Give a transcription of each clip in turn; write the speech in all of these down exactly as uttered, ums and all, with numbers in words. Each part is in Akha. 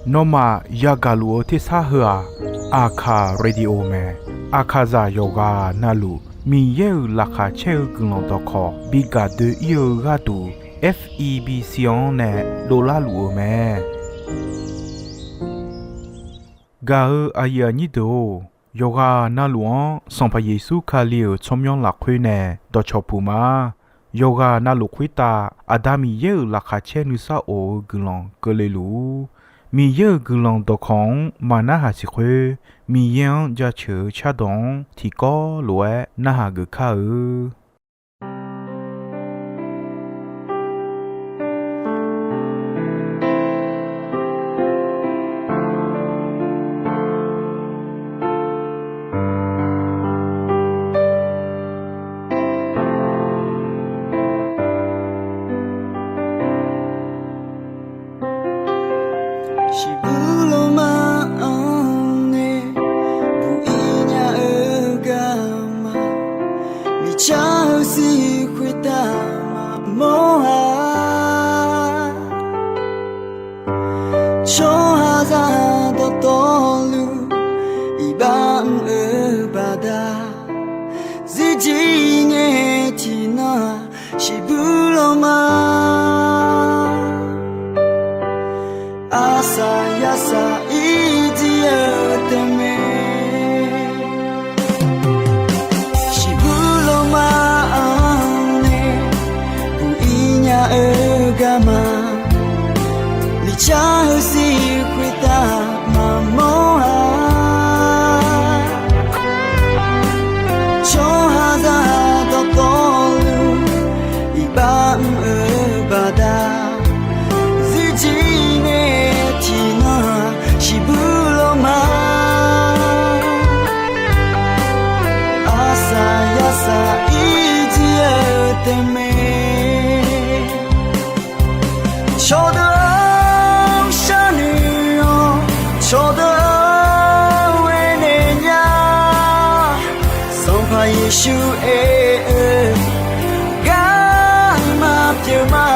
Nawmaf yagaq luf-eu tersar heu-aq, Aqkaq Radio mae. Aqkaqzaq yawqghaq navluf Miqyaer-euq laqkhaq caer-eu guiqlanq dawqkawq bi gaq doe-ir-eu gharduq, F E B C-anr nae dovlar luf-euq mae. Gaq-eu aqyuif aqnyir deuq-or, yawqghaq navluf-anr Sanqpaq Yeqsur Kali-euq tsawrmyanr lafkhoer nae dawqcawq puq ma. Yawqghaq navluf khoertav Aqda Miqyaer-euq laqkhaq caer nuisar of-eu guiqlanq keuvle luf-ur. Miqyaer-euq guiqlanq dawqkawq-anr maqnarhaq siq khoer, Miqyaer-anr jaceuq-eu cardawq-anr tiqkawv lof-aer narhaq geuf kar-eu. Shiqbuq lawma-anr nae buq-ir nya-eu garma, miqcar-eu sir khoertav maqmawr-a. Tsawrhaqzaq dawqtawvluf iqbax mr-eu baqda, zirjir ngae tiqnan-aq, shiqbuq lawma arsaq yarsaq ir jir-eu taef mae. Shiqbuq lawma-anr nae buq-ir nya-eu garma, miqcar-eu sir khoertav maqmawr-a. Tsawrhaqzaq dawqtawvluf iqbax mr-eu baqda, zirjir ngae tiqnan-aq, shiqbuq lawma arsaq yarsaq ir jir-eu taef mae. Cawqdeuq-anr sharnoeq-awr, cawqdeuq-anr aernaeq nya. Sanqpaq Yeqsur aer-eu garma pyeuf ma.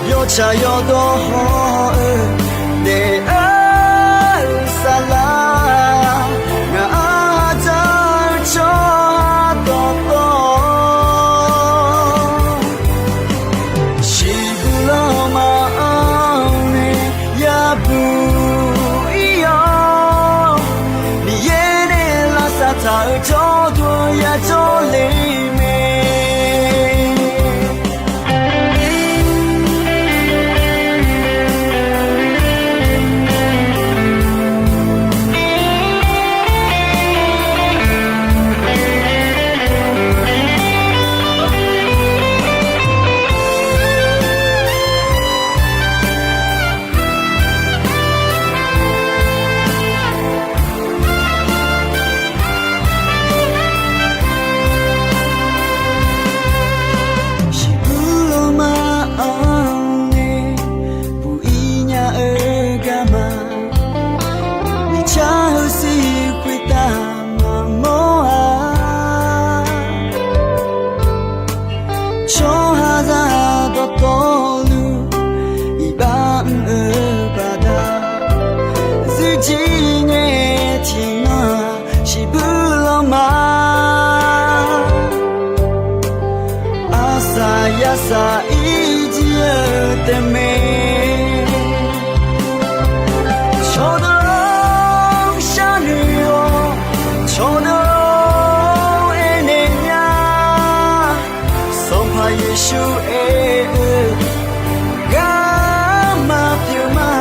Yawtsaq yawdawr haw-eu daef-eu saflar, ngaq-anr dzaq-eu tsawrhaq dawqtawv, shiqbuq lawma-anr nae yabuq ir-awr, Miqyaer nae lavsav taq-euq jawrduq yajawr le mae. Shiqbuq lawma-anr nae buq-ir nya-eu garma, miqcar-eu sir khoertav maqmawr-a. Tsawrhaqzaq dawqtawvluf iqbax mr-eu baqda, zirjir ngae tiqnan-aq, shiqbuq lawma arsaq yarsaq ir jir-eu taef mae. Cawqdeuq-anr sharnoeq-awr, cawqdeuq-anr aernaeq nya. Sanqpaq Yeqsur aer-eu garma pyeuf ma.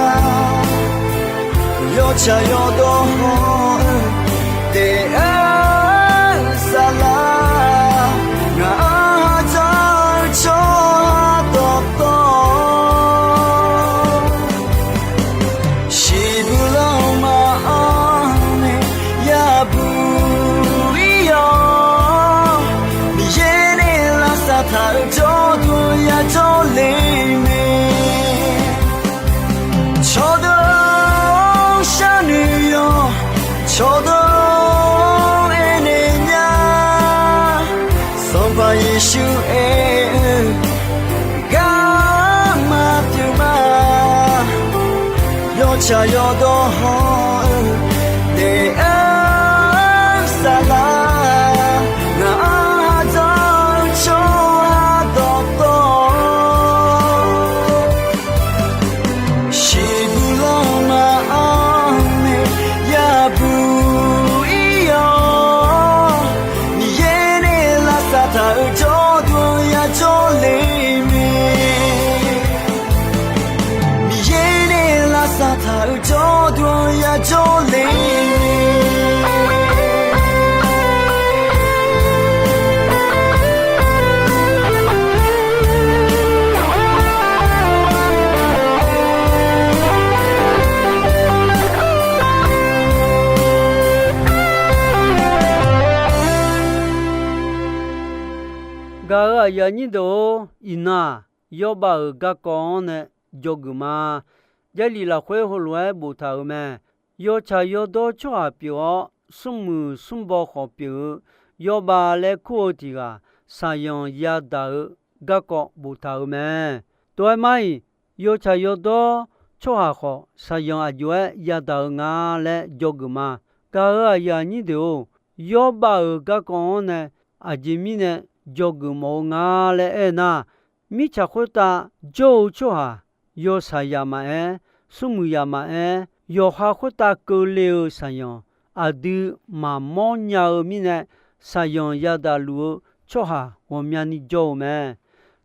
Yawtsaq yawdawr haw-eu daef-eu saflar, ngaq-anr dzaq-eu tsawrhaq dawqtawv, shiqbuq lawma-anr nae yabuq ir-awr, Miqyaer nae lavsav taq-euq jawrduq yajawr le mae. Cawqdeuq-anr sharnoeq-awr, Tsaq yawdawr hawr-eu taef-aer saflar, ngaq-anr ha dzanr-eu tsawrhaq dawqtawv, shiqbuq lanma-anr nae yabuq ir-awr, Miqyaer nae lavsav taq-euq jawrduq yajawr le mae. Miqyaer nae lavsav taq-euq jawrduq yajawr le. Gaq-euq aqyuif aqnyir deuq-or, iqnan-aq, Yawrbav-euq garkawv-anr nae dzawgeuf ma. Jarlif lafkhoer heulof-aer boftaq-euq mae. Yawtsaq yawdawr tsawrhaq pyeuf-awr, smrmuiq smrbaw khawf pyeuf-eu Yawrbav laer kur-eu tiq ghaq shaqzanq yadaq-eu garkawv boftaq-euq mae. Tov-aer mar-iq, yawtsaq yawdawr tsawrhaq khawf shaqzanq aqjox-aer yadaq-eu nga laer dzawgeuf ma. Gaq-euq aqyuif aqnyir deuq-or, Yawrbav-euq garkawv-anr nae aqjeq mirnae dzawgeuf mawf-eu nga laer aernar, mirtsaq khoertav jawr-eu tsawrhaq, yawshaq yaf maqaer, smrmuiq yaf maqaer, yawqha khoertav keuvle-eu shaqzanq aqdui maqmawr nya-eu mirnae, shaqzanq yadaq luf-eu tsawrhaq ghawqmyani jawr-eu mae.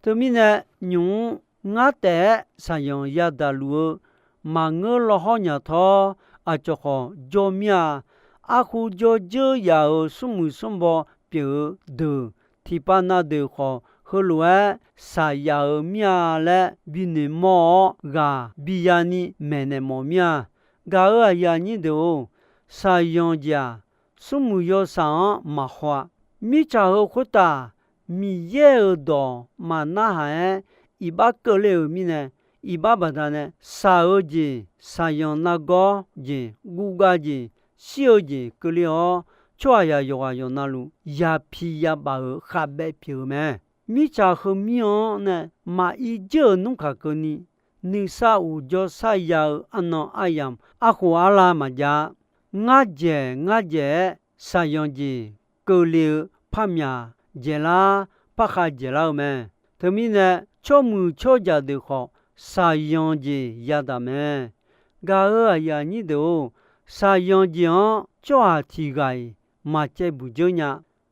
Teumirnae, nymq-mr ngar taef-aer shaqzanq yadaq luf-eu maqngeur law hawr nya tawr, aqcawq khawf jawr mir-a. Arkhu jawr dzeur yaf-euq smrmuiq smrbaw pyeuf-eu deuq, tiqpav na deuq khawf heulof-aer shaq yaf-euq mir-a laer binoeq mawr-awr ghaq bi yani maeqnaeq mawf mir-a. Gaq-euq aqyuif aqnyir deuq-or, shaqzanq jeq-aq, smrmuiq yawshaq-anr maqhaw-a. Mirtsaq heu khoertav Miqyaer-euq dawq maqnarhaq-aer iqbax keuvle-euq mirnae, iqbax baqdanae shaq-eu jeq, shaqzanq nargawr jeq, guvgav jeq, shir-eu jeq keuvle-awr, tsawrhaqzaq yawqghaq yawqnavluf yapi yabaf-euq khavbaev pyeuf-eu mae. Mirtsaq heumir-anr nae maqir dzeur-euq nmr kaq keuvni, nuisar uqdzawr sharya-eu arnan aryamq arkhof arlav maqjav-a. Ngar dzaeq ngar dzaeq-aer shaqzanq jeq keuvle-eu par myaq dzaeqlar, par khav dzaeqlar-eu mae. Teumirnae, tsawrmuiq tsawrjaq deuq khawf shaqzanq jeq yadaq mae. Gaq-euq aqyuif aqnyir deuq-or, shaqzanq jeq-anr tsawrhaq tiq ghaq-iq maqcaev buq dzeur nya.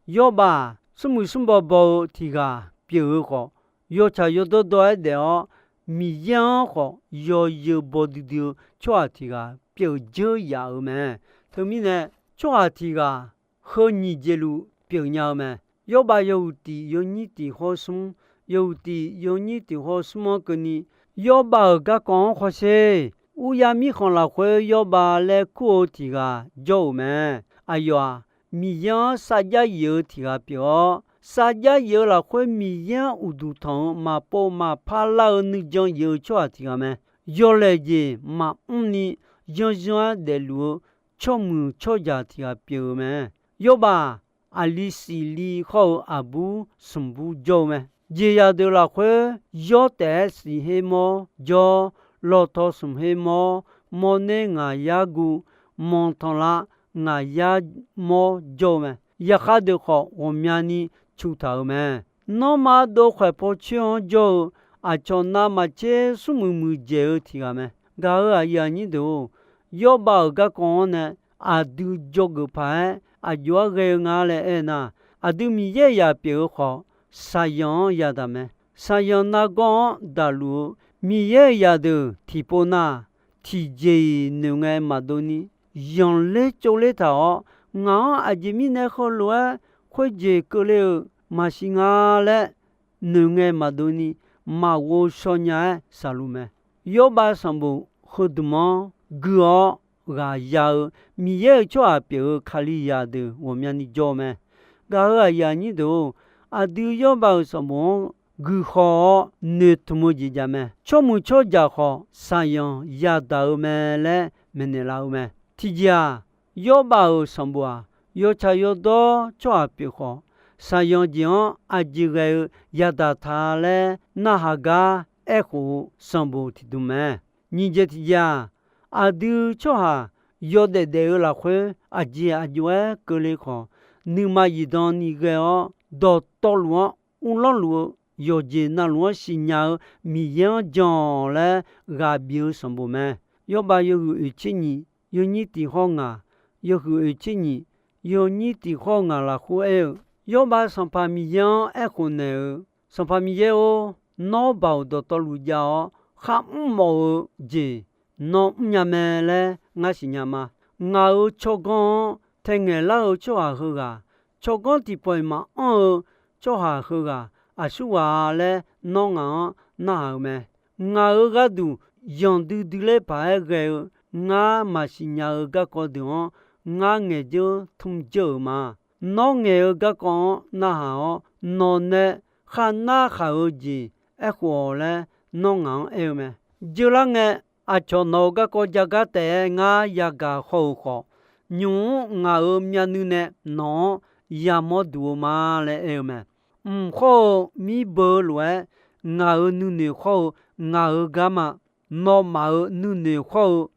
Yawrbav-aq, smrmuiq smrbaw baw-eu tiq ghaq pyeuf-eu khawf, yawtsaq yawdawr dawr-aer daef-awr, Miqyaer-anr khawf yawzeu baw duidui-eu tsawrhaq tiq ghaq pyeuf dzeur yaf-euq mae. Teumirnae, tsawrhaq tiq ghaq heu nyiq jeq luf pyeuf nya-eu mae. Yawrbav yawhuiq tiq yawnyir tiq hawr smr, yawhuiq tiq yawnyir tiq hawr smr-anr keuvni, Yawrbav-euq garkawv-anr hawsher. Uryar mirkhanq lafkhoer Yawrbav laer kur-eu tiq ghaq jawr-euq mae. Aqyawf-aq, Miqyaer-anr sarjax yif-eu tiq ghaq pyeuf-awr, sarjax yif-eu lafkhoer Miqyaer-anr uqduq tanq-eu maqpov maqpar lar-eu nuijan yif-eu tsawrhaq tiq ghaq mae. Yawlaeq jeq maqmr ni yanrzanr-aer daefluf-eu tsawrmuiq tsawrjaq tiq ghaq pyeuf-eu mae. Yawrbav aqli siqli hawr-eu aqbur smqbur jawr-eu mae. Jeqzaq deuq lafkhoer yawr taef-aer siq her mawr jawr, lawqtaw smq her mawr, mawrner ngaq yar guv, manqtanqlav ngaq yar mawr jawr-eu mae. Yaqkhav deuq khawf ghawqmyani cuq taq-euq mae. Nanrma dov khaeq paw coer-anr jawr-eu aqcawq navmaqtser smrmuiq muiqdzaeq-eu tiq ghaq mae. Gaq-euq aqyuif aqnyir deuq-or, Yawrbav-euq garkawv-anr nae aqdui dzawgeuf paq-aer aqjox-aer ghae-eu nga laer aernar, aqdui Miqyaer-euq zaq pyeuf-eu khawf, shaqzanq-anr yadaq mae. Shaqzanq nargawr-anr daqluf-eu Miqyaer-euq zaqdeuq tiqpov nar, tiqjeq-iq noeq ngae maqdov ni, zanqler tsovler taq-awr, ngaq-anr aqjeq mirnae heulof-aer khoerjeq keuvle-euq maqsiq nga laer noeq ngae maqdov ni, maqghov shaw nya-aer shaqluf mae. Yawrbav sanqbof heudmq-anr gui-awr ghaq ya-eu Miqyaer-euq tsawrhaq pyeuf-eu Kalizaq deuq ghawqmyani jawr-eu mae. Gaq-euq aqyuif aqnyir deuq-or, aqdui Yawrbav-euq sanqbof-anr guihaw-awr noeqtmq-eu jeq jav mae. Tsawrmuiq tsawrjaq khawf shaqzanq yadaq-eu mae laer maeqnaeq laf-eu mae. Tiqjeq-aq, Yawrbav-euq sanqbof-aq, yawtsaq yawdawr tsawrhaq pyeuf khawf, shaqzanq jeq-anr aqjeq ghae-eu yadaq ta laer narhaq gar aerkhof-eu sanqbof tiqdmq mae. Nyiq jeq tiqjeq-aq, Aqdui tsawrhaq yawdaef daef-eu lafkhoer aqjeq aqjox-aer keuvle khawf, nuima zifdan ni ghae-awr, dawqtawvluf-anr uvlanr luf-eu yawqjeq navluf-anr siqnya-eu Miqyaer-anr jan-awq laer ghaq bif-eu sanqbof mae. Yawrbav yawhuiq oeq tser nyiq, yawnyir tiq hawr ngaq, yawhuiq oeq tser nyiq, yawnyir tiq hawr ngaq lafkhoer aer-eu, Yawrbav Sanqpaq Miqyaer-anr aerkhof naeq-eu, Sanqpaq Miqyaer-or, nawr baoq dawqtawvluf jav-awr kharmr mawf-eu jeq nawr mrnya mae laer ngar siqnya ma. Ngaq-euq tsawrganr-anr taengaeq lar-eu tsawrhaq heughaq, tsawrganr tiqpawf-iq maqanr-eu tsawrhaq heughaq aqsurghaq-a laer nawr ngaq-anr narhaq-eu mae. Ngaq-euq gharduq yanqdui dui ler paq-aer ghae-eu ngar maqsiq nya-eu garkawv deuq-anr ngar ngaeq dzeur tmr dzeur-euq ma. Nawr ngaeq-eu garkawv-anr narhaq-awr, nawq nae kharnar khaq-eu jeq aerkhof-awq laer nawr ngaq-anr aer-eu mae. Dzeur lar ngae, aqcawq nawq-euq garkawv jagar taef-aer ngar yagaq haw-euq khawf, nymq-mr ngaq-euq myavnuiv nae nawq-anr yamawr duq-eu ma laer aer-eu mae. Mq khawr-eu mirbeu lof-aer, ngaq-euq nuinoeq khawr-eu ngaq-euq garma, nawmaf-euq nuinoeq khawr-eu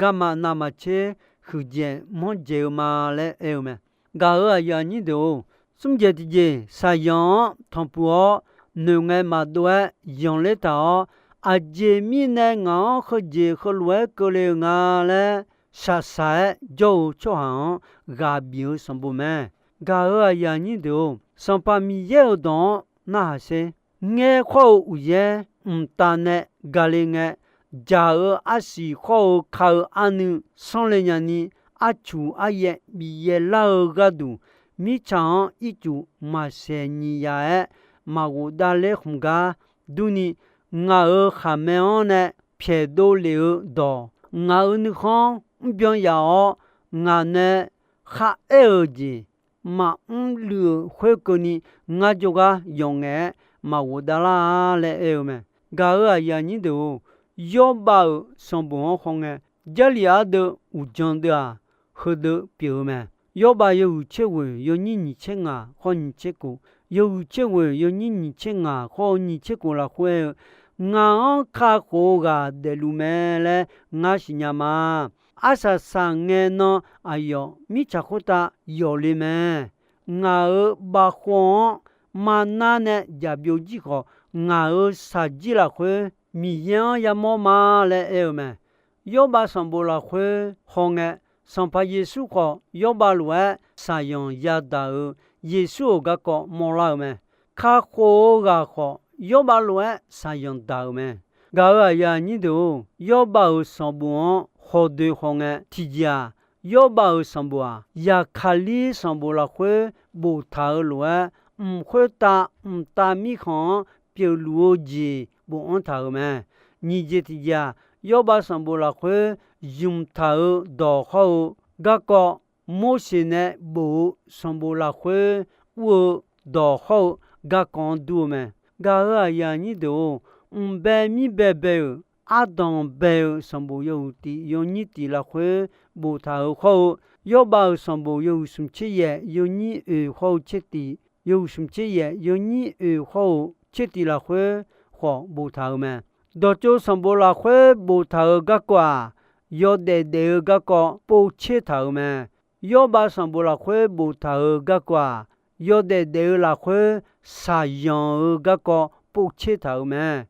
garma navmaqtser huiqdzaeq manrdzaeq-eu ma laer aer-eu mae. Gaq-euq aqyuif aqnyir deuq-or, smr jeq tiqjeq shaqzanq-anr tanqpuq-awr noeqngae maqdov-aer zanqler taq-awr, aqjeq mirnae ngaq-anr heujeq heulof-aer keuvle-eu nga laer shaqshaq-aer jawr-eu tsawrhaq-anr ghaq bif-eu sanqbof mae. Gaq-euq aqyuif aqnyir deuq-or, Sanqpaq Miqyaer-euq dawq-anr narhaq sher. Ngaer khawr-eu uqyaer mqtav nae gale ngae, dzaq-eu arsiq khawr-eu ka-eu arnuiv sanrle nyani, arcuq aryaev bif yaev lar-eu gharduq, mirtsaq-anr ircuf maqsaeq nyiq yaf-aer maqghof davler khmq gar durni, ngaq-euq khaqmae-anr nae pyaeqdov lef-eu dawq, ngaq-euq nuikhanr mrbyan yaf-awr, ngaq nae kharaer-euq jeq maqmr luiv-euq khoerkeuvni, ngar jawrgar yawf ngaef-aer maqghof davlar-a laer aer-eu mae. Gaq-euq aqyuif aqnyir deuq-or, Yawrbav-euq sanqbof-anr hawngae, Jarlif ardeuv uqdzan deuv-aq, heudeuv pyeuf-eu mae. Yawrbav yawhuiq tser ghoeq yawnyir nyiq tser ngaq khawr nyiq tser kof, yawhuiq tser ghoeq yawnyir nyiq tser ngaq khawr-eu nyiq tser kof lafkhoer aer-eu, Ngaq-anr kakhof-eu ghaq daefluf mae laer ngar siqnya ma. Arsaq saqngae nan aqyawf mirtsaq khoertav yawf le mae. Ngaq-euq bavkhov-anr marnar nae jaqbyov jir khawf, ngaq-euq shaqjir lafkhoer Miqyaer-anr yamawr ma laer aer-eu mae. Yawrbav sanqbof lafkhoer hawngae, Sanqpaq Yeqsur khawf Yawrbav lof-aer shaqzanq yadaq-euq Yeqsur-euq garkawv mawrlar-eu mae. Kakhof-eu ghaq khawf, Yawrbav lof-aer shaqzanq daq-euq mae. Gaq-euq aqyuif aqnyir deuq-or, Yawrbav-euq sanqbof-anr hawdoe hawngae tiqjeq-aq, Yawrbav-euq sanqbof-aq, Yaqkaqlir sanqbof lafkhoer boftaq-euq lof-aer, mq khoertav mqtav mirkhanq-anr pyeufluf-eu jeq bofanr taq-euq mae. Nyiq jeq tiqjeq-aq, Yawrbav sanqbof lafkhoer zmq taq-euq dawq hawr-eu garkawv, Morseq nae bof-eu sanqbof lafkhoer ur-eu dawq hawr-eu garkawv-anr dur-eu mae. Gaq-euq aqyuif aqnyir deuq-or, mqbae mirbae bae-euq, ardanq bae-eu sanqbof yawhuiq tiq yawnyir tiq lafkhoer boftaq-euq hawr-eu, Yawrbav-euq sanqbof yawhuiq smq tser yaef yawnyir oeq hawr-eu tser tiq, yawhuiq smq tser yaef yawnyir oeq hawr-eu tser tiq lafkhoer khawf boftaq-euq mae. Dawqtsov sanqbof lafkhoer boftaq-euq garkawv-aq, yawdaef daef-eu garkawv povtser taq-euq mae. Yawrbav sanqbof lafkhoer boftaq-euq garkawv-aq, yawdaef daef-eu lafkhoer shaqzanq-eu garkawv povtser taq-euq mae.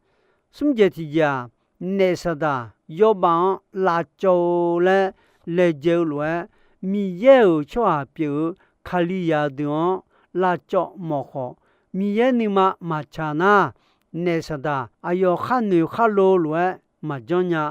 Smr jeq tiqjeq-aq, naef Saqdaq Yawrbav-anr lavcawv-eu laer laejae-eu lof-aer, Miqyaer-euq tsawrhaq pyeuf-eu Kalizaq deuq-anr lavcawv mawf khawf, Miqyaer nuima maqtsaq nar, naef Saqdaq aqyawf khar noeq khar lo lof-aer maqjanr nya.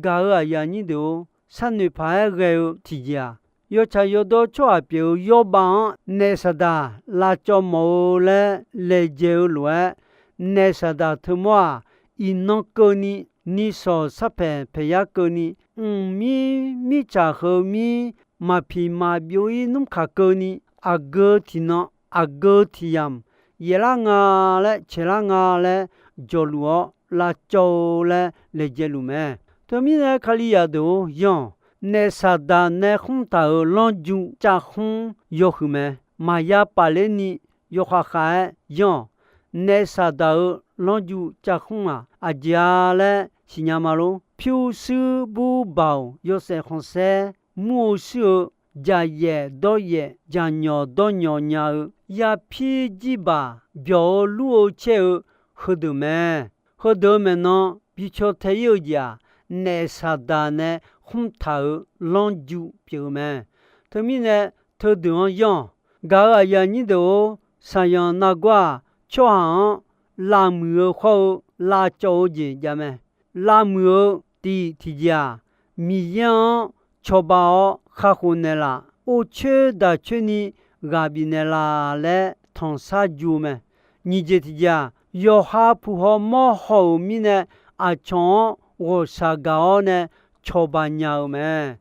Gaq-euq aqyuif aqnyir deuq-or, sharnoeq paq-aer ghae-eu tiqjeq-aq, yawtsaq yawdawr tsawrhaq pyeuf-eu Yawrbav-anr naef Saqdaq lavcawv mawf-eu laer laejae-eu lof-aer, naef Saqdaq teumawr-aq, iqnan keuvni, nisawq sarpaeq paeqyar keuvni, mqmir mirtsaq heumir maqpiq maqbyov-ir nmr kaq keuvni, aqgeu tiqnan aqgeu tiq yamq yaeqlar nga laer caeqlar nga laer jawqluf-awr lavcawv-eu laer laejae luf mae. Teumirnae Kalizaq deuq-or, yanr-awq. Naef Saqdaq nae khmr taq-euq lanrju cavkhmr yawhuiq mae. Maqya paf ler ni yawkhav khav-aer yanr-awq. Naef Saqdaq-euq lanrju cavkhmr-aq aqjeq-a laer siqnya ma lor. Pyurshuir burbaoq yawshaef khanqsaer mur-eu shuir-eu, jaqyaef dawryaef jaqnyawq dawrnyawq nya-eu, yapir jirbaq byawq-eu lur-eu caer-eu heudeuq mae. Heudeuq-eu maeqnan bi caw tae ir-eu jeq-aq, naef Saqdaq nae khmr taq-euq lanrju pyeuf-eu mae. Teumirnae, teudeuq-anr yanr-awq. Gaq-euq aqyuif aqnyir deuq-or, shaqzanq nargawr-aq, tsawrhaq-anr lavmuiq-eu khawr-eu lavcawv-eu jeq jav mae. Lavmuiq-eu tiq tiqjeq-aq, Miqyaer-anr cawba-awr kakhof naeqlaf, or coer daq coer ni ghaq bifnaeq laf laer tanqsar ju-eu mae. Nyiq jeq tiqjeq-aq, yawqha puq haw mawr haw-euq mirnae, aqcawq-anr ghawqshaq gaq-awr nae cawba nya-eu mae.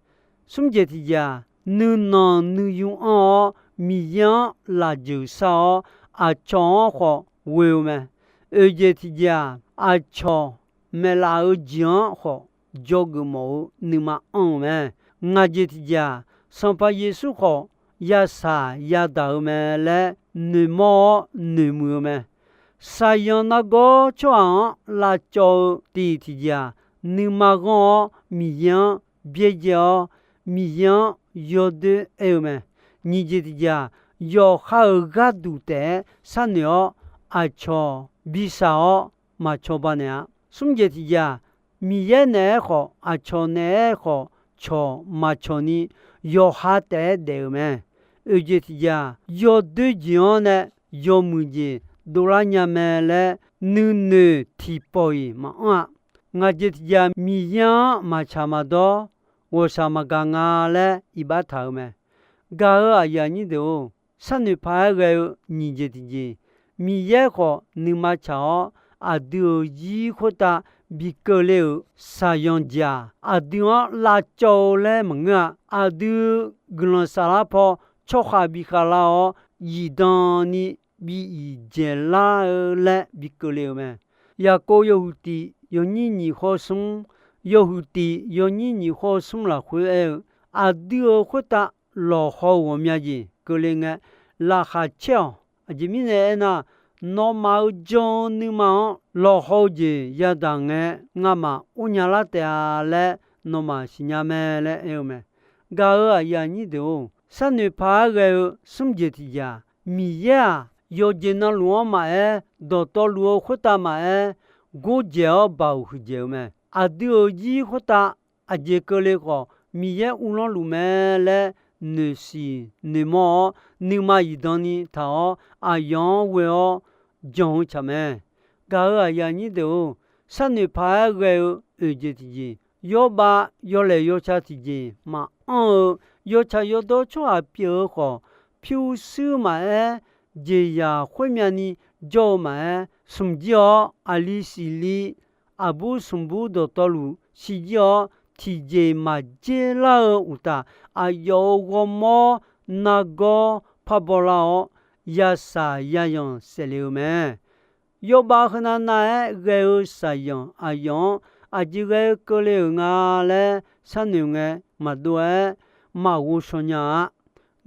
Smr jeq tiqjeq-aq, nuinanq nuiyu anr-awr Miqyaer-anr lafjeuq shar-awr, aqcawq-anr khawf ghoe-eu mae. Oeq jeq tiqjeq-aq, aqcawq maeqlaf-eu jeq-anr khawf dzawgeuf mawf-eu nuima anr-eu mae. Ngaq jeq tiqjeq-aq, Sanqpaq Yeqsur khawf yashaq yadaq-eu mae laer noeqmawr-awr noeqmuiq-eu mae. Shaqzanq nargawr tsawrhaq-anr lavcawv-eu tiq tiqjeq-aq, nuima ghanr-awr Miqyaer-anr byaerdzae-awr, Miqyaer-anr yawdoer aer-eu mae. Nyiq jeq tiqjeq-aq, yawqha-euq gharduq taef-aer sharnoeq-awr, aqcawq bi shaq-awr maq cawba naeq-a. Smr jeq tiqjeq-aq, Miqyaer naeq-aer khawf, aqcawq naeq-aer khawf, cawq maqcawq ni yawqha taef-aer daef-euq mae. Oeq jeq tiqjeq-aq, yawdoer jeq-anr nae yawmuiq jeq dovlar nya mae laer nuinoeq tiqpawf-iq maqanr-a. Ngaq jeq tiqjeq-aq, Miqyaer-anr maqtsaq maqdawr, ghawqshaq maqgaq nga laer iqbax taq-eu mae. Gaq-euq aqyuif aqnyir deuq-or, sharnoeq paq-aer ghae-eu nyiq jeq tiqjeq, Miqyaer khawf nuima tsaq-awr, aqdui-euq zir khoertav bi keuvle-euq shaqzanq jeq-aq, aqdui-anr lavcawv-eu laer maqngeur-a. Aqdui guiqlanq saflar paw tsawrhaq bi khavlar-awr, zifdan ni bi iqdzaeq lar-eu laer bi keuvle-euq mae. Yaqkov yawhuiq tiq yawnyir nyiq khawr smr, yawhuiq tiq yawnyir nyiq khawr smr lafkhoer aer-eu, aqdui-euq khoertav lawqhaw-eu ghawqmya jeq keuvle ngae, laqkhaq caer-awq. Aqjeq mirnae aernar, nawmaf-euq jan-eu nuima-anr lawqhaw-eu jeq yadaq ngae, ngamaf or nya lar taef-a laer nawmaf siqnya mae laer aer-eu mae. Gaq-euq aqyuif aqnyir deuq-or, sharnoeq paq-aer ghae-eu smr jeq tiqjeq-aq, Miqyaer-aq, yawqjeq navluf-anr maqaer, dawqtawvluf-eu khoertav maqaer, gordzaeq-awr baoq huiqdzaeq-eu mae. Aqdui-euq zir khoertav aqjeq keuvle khawf, Miqyaer uvlanr luf mae laer noeqsiq noeqmawr-awr, nuima zifdan ni taq-awr, aqyawf-anr ghoe-awr jan-eu tsaq mae. Gaq-euq aqyuif aqnyir deuq-or, sharnoeq paq-aer ghae-eu oeq jeq tiqjeq, yawrbav yawlaeq yawca tiqjeq maqanr-eu, yawtsaq yawdawr tsawrhaq pyeuf-eu khawf, pyurshuir maqaer, jeqzaq khoermyani jawr-eu maqaer, smq jir-awr aqli siqli, aqbur smq bur dawqtawvluf shirjir-awr, tiqjeq maqjer lar-eu uqtaf, aqyawf-euq ghawrmawr nargawr parbaw lar-awr, yashaq yazanq saefle-eu mae. Yawrbav heunav nav-aer ghae-eu shaqzanq aqyawf-anr aqjeq ghae-eu keuvle-euq nga laer sharnoeq ngae maqdov-aer maqghov shaw nya-a.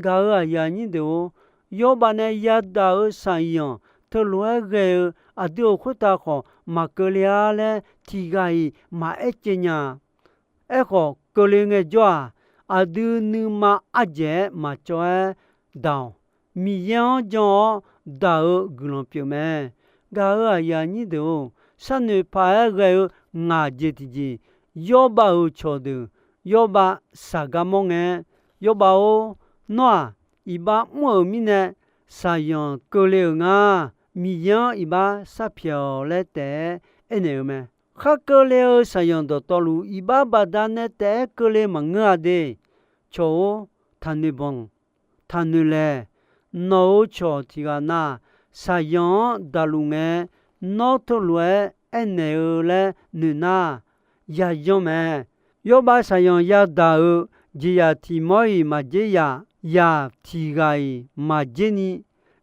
Gaq-euq aqyuif aqnyir deuq-or, yawrbav nae yadaq-euq shaqzanq teulof-aer ghae-eu aqdui-euq khoertav khawf maqkeuvle-a laer tiqghaq-iq maqaer caev nya-a. Aerkhawf, keuvle ngaejawr-aq, aqdui nuima ardzaeq-aer maqcawv-aer daq-awq. Miqyaer-anr jan-awr daq-eu guiqlanq pyeuf mae. Gaq-euq aqyuif aqnyir deuq-or, sharnoeq paq-aer ghae-eu ngaq jeq tiqjeq, yawrbav-euq cawqdeuq, yawrbav shaq gar mawr ngae, yawrbav-or, nawr-aq, iqbax mr-euq mirnae shaqzanq keuvle-euq nga. Miqyaer-anr iqbax sharpyaeq-awq laer taef-aer aernaeq-eu mae. Khar keuvle-eu shaqzanq dawqtawvluf iqbax baqdanae taef-aer keuvle maqngeur-a de. Cawq-or, taqnoeq banq, taqnoeq laeq. Nawq-euq cawq tiq ghaq na, shaqzanq-anr daqluf ngae, nawr teulof-aer aernaeq-eu laer noeq nar, yayan mae. Yawrbav shaqzanq yadaq-euq jeqzaq tiq mawr-iq maqjer yaq, yaq tiq ghaq-iq maqjer ni,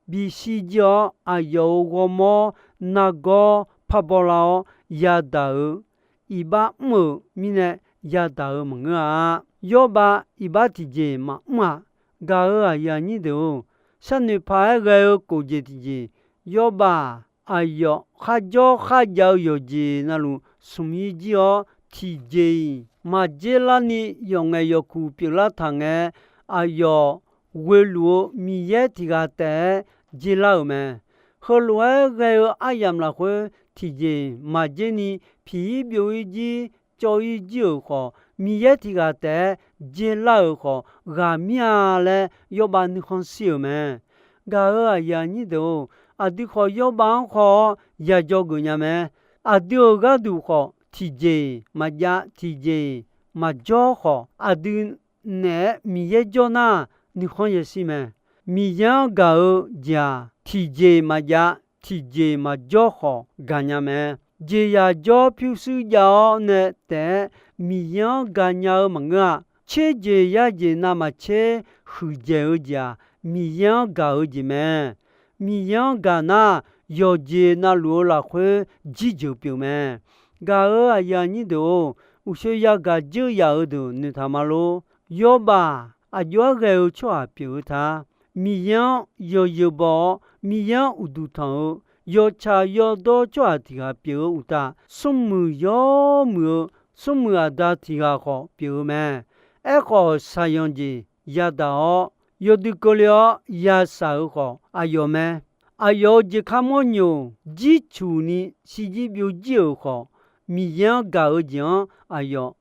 bishir jir-awr aqyawf-euq ghawrmawr nargawr parbaw lar-awr yadaq-euq, iqbax mr-euq mirnae yadaq-euq maqngeur-a. Yawrbav iqbax tiqjeq maqmr-aq, gaq-euq aqyuif aqnyir deuq-or, sharnoeq paq-aer ghae-eu kof jeq tiqjeq, yawrbav-aq, aqyawf kharjawr kharjav-eu yawqjeq navluf smq-ir jir-awr, tiqjeq-iq maqdzer larni yawf ngaeq yawf kuq pyeuflar taq ngae, aqyawf ghoeluf-eu Miqyaer tiq ghaq taef-aer dzer lar-euq mae. Heulof-aer ghae-eu aryamq lafkhoer tiqjeq-iq maqdzer ni piq-ir byov-ir jir cawv-ir jir-euq khawf, Miqyaer tiq ghaq taef-aer dzer lar-euq khawf ghaq mir-a laer Yawrbav nuikhanr shir-euq mae. Gaq-euq aqyuif aqnyir deuq-or, aqdui khawf Yawrbav-anr haw-awr yajawr geuf nya mae. Aqdui-euq gharduq khawf, tiqjeq-iq maqjav, tiqjeq-iq maqjawr khawf, aqdui naeq-aer Miqyaer jawr nar, nuikhanr yashir mae. Miqyaer-anr gaq-eu jeq-aq, tiqjeq maqjav, tiqjeq maqjawr khawf gaqnya mae. Jeqzaq jawr pyurshuir jav-awr nae taef-aer Miqyaer-anr gaqnya-eu maqngeur-a. Tserjeq yarjeq navmaqtser huiqdzaeq-eu jeq-aq, Miqyaer-anr gaq-eu jeq mae. Miqyaer-anr gaq nar, yawqjeq navluf-eu lafkhoer jirjeuq pyeuf mae. Gaq-euq aqyuif aqnyir deuq-or, uqshoe yagaq dzeur yaf-eu deuq noeqtaq ma lor. Yawrbav aqjox-aer ghae-eu tsawrhaq pyeuf-eu ta. Miqyaer-anr yawzeu baw-awr, Miqyaer-anr uqduq tanq-eu yawtsaq yawdawr tsawrhaq tiq ghaq pyeuf-eu uqtaf, smrmuiq yawmuiq-eu smrmuiq aqda tiq ghaq khawf pyeuf-eu mae. Aerkhawf, shaqyanq jeq yadaq-awr, yawdui keuvle-awr yashaq-euq khawf aqyawf mae. Aqyawf-euq jeq kamawrnyoq jircuq ni shirjir byovjir-euq khawf, Miqyaer-anr gaq-eu jeq-anr aqyawf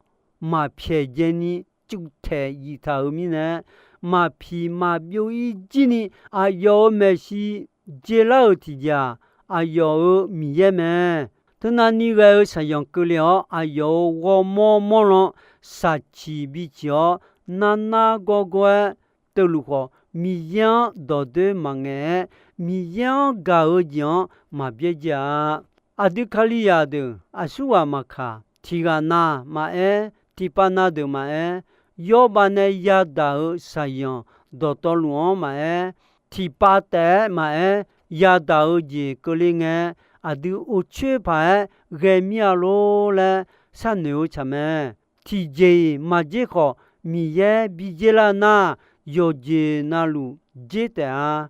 maqpyaeq dzaeni cuvtaeq yiftaq-euq mirnae, maqpiq maqbyov-ir jir ni aqyawf-euq maeqshi dzaelar-euq tiqjeq-aq, aqyawf-euq Miqyaer mae. Teunavni ghae-eu shaqyanq keuvle-awr, aqyawf-euq ghawrmawr mawrlan shaqciq biciq-awr, narnar gawrgawr-aer teuluf khawf, Miqyaer-anr dawqdoer maqngaeq-aer, Miqyaer-anr gaq-eu jeq-anr maq byaerdzae-a. Aqdui Kalizaq deuq aqsurghaq maqkaq, tiq ghaq na maqaer, tiqpav na deuq maqaer, Yawrbav nae yadaq-euq shaqyanq dawqtawvluf-anr maqaer, tiqpav taef-aer maqaer, yadaq-eu jeq keuvle ngae, aqdui or coer paq-aer ghae mir-a lor laer sharnoeq-eu tsaq mae. Tiqjeq-iq maqdzer khawf, Miqyaer bi dzer lar nar, yawqjeq navluf dzer taef-a.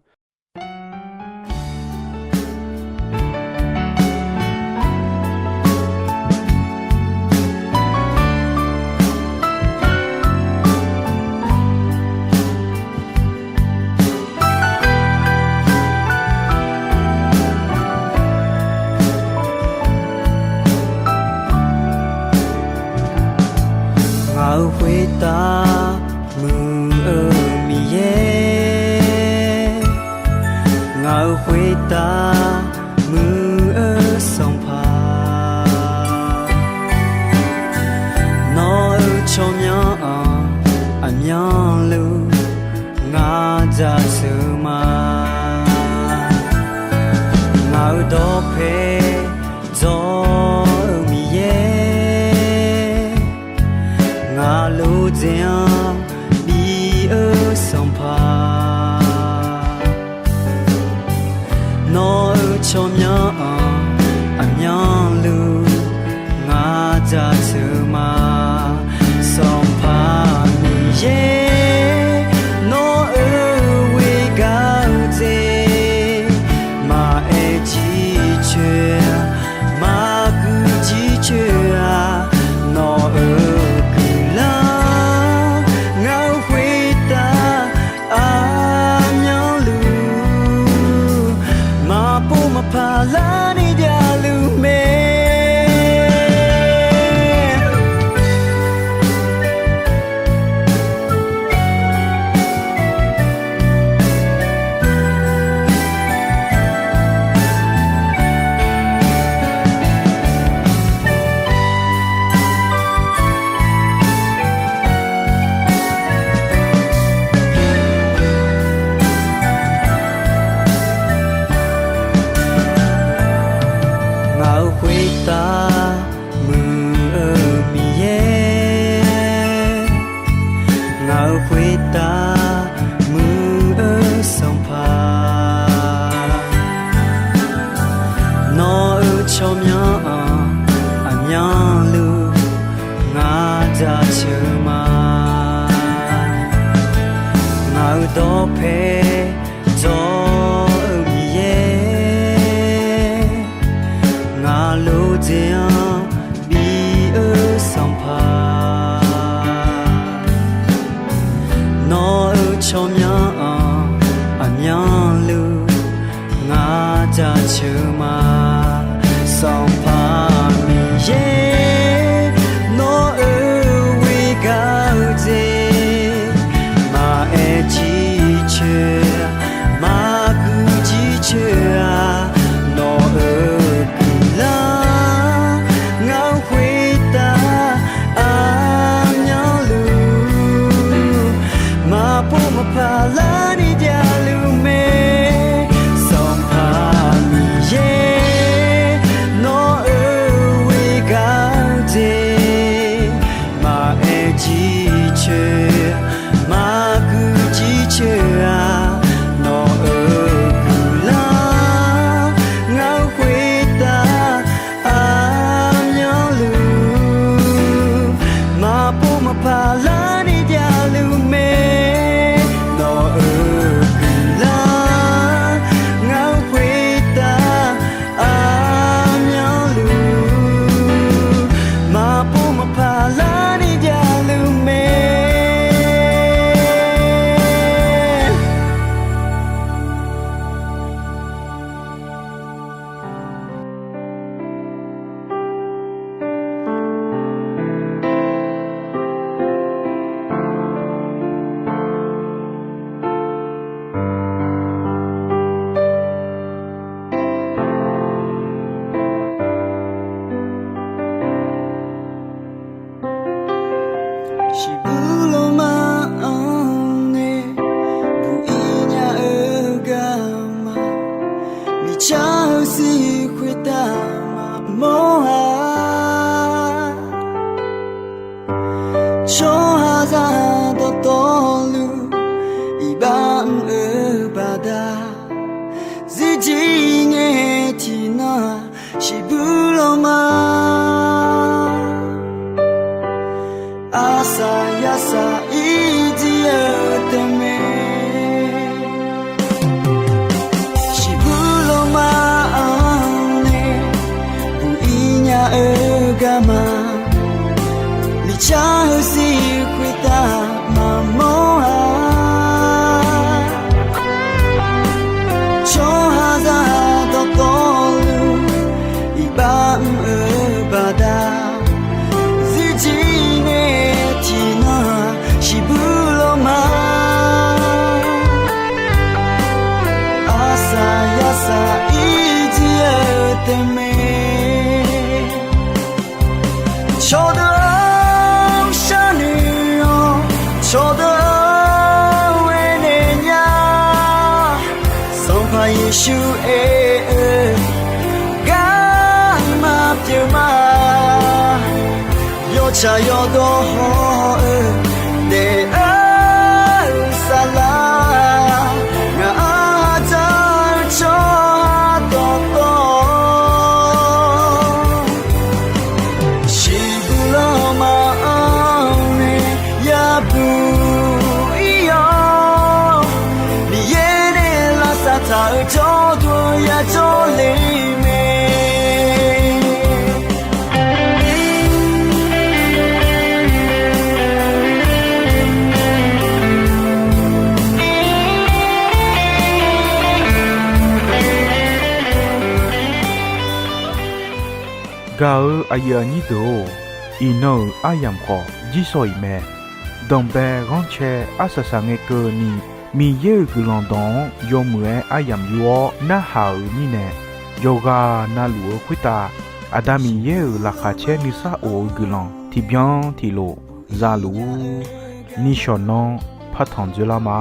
Ngaq-euq khoertav muiq-eu Miqyaer, ngaq-euq khoertav muiq-eu Sanqpaq, nawq-euq tsawrmyanr-anr aqmyanluf ngaq jaceuq ma. Ngaq-euq dawqpae dzawr-eu Miqyaer, ngaq lodzae-anr bi-eu Sanqpaq, nawq-euq tsawrmyanr-anr aqmyanluf ngaq jaceuq ma. Sanqpaq Miqyaer, nawq-euq ghoer gar-eu dzer, maqaer jircoer-a, maqguiq jircoer-a, nawq-euq guiqlanq ngaq-euq khoertav aqmyanluf maqpov maqpaq larni javluf mae. Ngaq-euq khoertav muiq-eu Miqyaer, ngaq-euq khoertav muiq-eu Sanqpaq, nawq-euq tsawrmyanr-anr aqmyanluf ngaq jaceuq ma. Ngaq-euq dawqpae dzawr-eu Miqyaer, ma, miqcar-eu sir khoertav maqmawr-a. Tsawrhaqzaq dawqtawvluf iqbax mr-eu baqda, zirjir ngae tiqnan shiqbuir lawr ma. Arsaq yarsaq irjir-eu taef mae. Cawqdeuq-anr sharnoeq-awq, cawqdeuq-anr aernaeq nya. Sanqpaq Yeqsur aer-eu garma pyeuf ma. Yawtsaq yawdawr haw-eu daef-eu saflar, ngaq-anr dzar-eu tsawrhaq dawqtawv shiqbuir lawr ma-anr nae yabuq ir-awr, Miqyaer nae lavsav taq-euq jawrduq-eu yajawr le mae. Gaq-euq aqyuif aqnyir deuq-or, iqnan-euq aryamq khawf jirsawq iq mae. Danqbae ghanrcae arsaq saqngae keuvni, Miqyaer-euq guiqlanq dawq-anr yawmuiq-aer aryamq yur-awr narhaq-euq mirnae, yawqghaq navluf-eu khoertav Aqda Miqyaer-euq laqkhaq caer nuisar of-eu guiqlanq tiqbyan tiqlof za luf-ur. Nishawq nanr partanq dzoerlar ma.